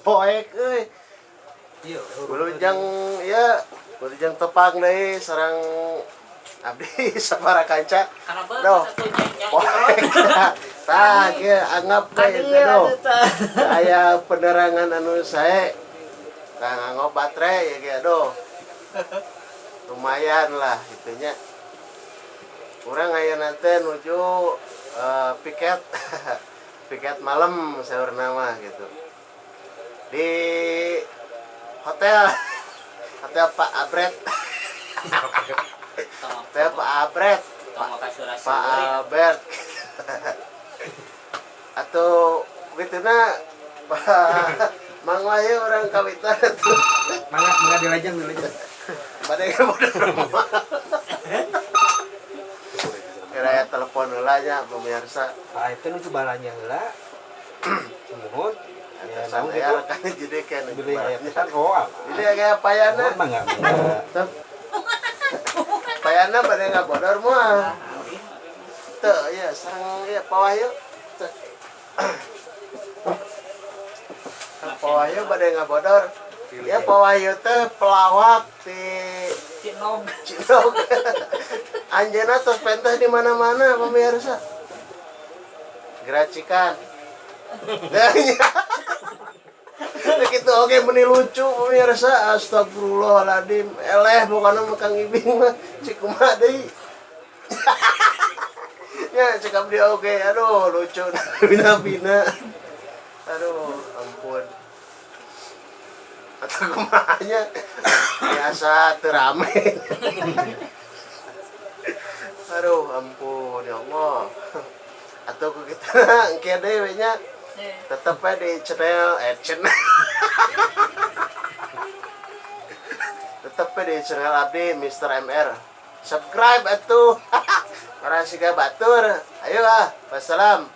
Poek euy. Iya. Wilujeng ya, wilujeng tepang deui sareng abdi sapara kanca. Karena Duh. satu nyanyi. Poek. Tah, kieu anggap we aduh. Aya penerangan anu sae. Tah nganggo baterai ya kieu aduh. Lumayan lah itunya. Urang ayeuna teh nuju piket piket malam saurna mah gitu. Di hotel hotel Pak Abret, hotel Pak Abret, Pak Albert atau gitu na Pak Mang Wahyu orang kawitan tuh. Mangga mangga dilajeng dilajeng. Pada bodoh rumah kira ya telepon heula nya pemirsa. Pak itu nuju balanya heula. Nuhun. Ya, Atasan naon aya gitu. rekan jadi kan Beli aya pesan oh alah. jadi kayak payana. Nuhun mangga mangga. Tuh. Payana pada nggak bodor mah tuh ya sareng ya Pak Wahyu. Tuh. Pak Wahyu pada nggak bodor ya. Pak Wahyu teh pelawak di Cinog. Cinog. Anjeunna tos pentas di mana-mana pemirsa. Geracikan. Nah, iya. Begitu oke meni lucu pemirsa. Astagfirullahaladzim. Eleh pokoknya mah Kang Ibing mah cik kumaha deui. Ya cek abdi oke aduh lucu bina-bina. Aduh ampun. Atau kumahanya biasa terame. Aduh ampun ya Allah. Atau ku kita engke deui we nya tetep we di channel channel tetep we di channel abdi Mr. MR. Subscribe atuh. Orang siga batur. Ayo ah, wassalam.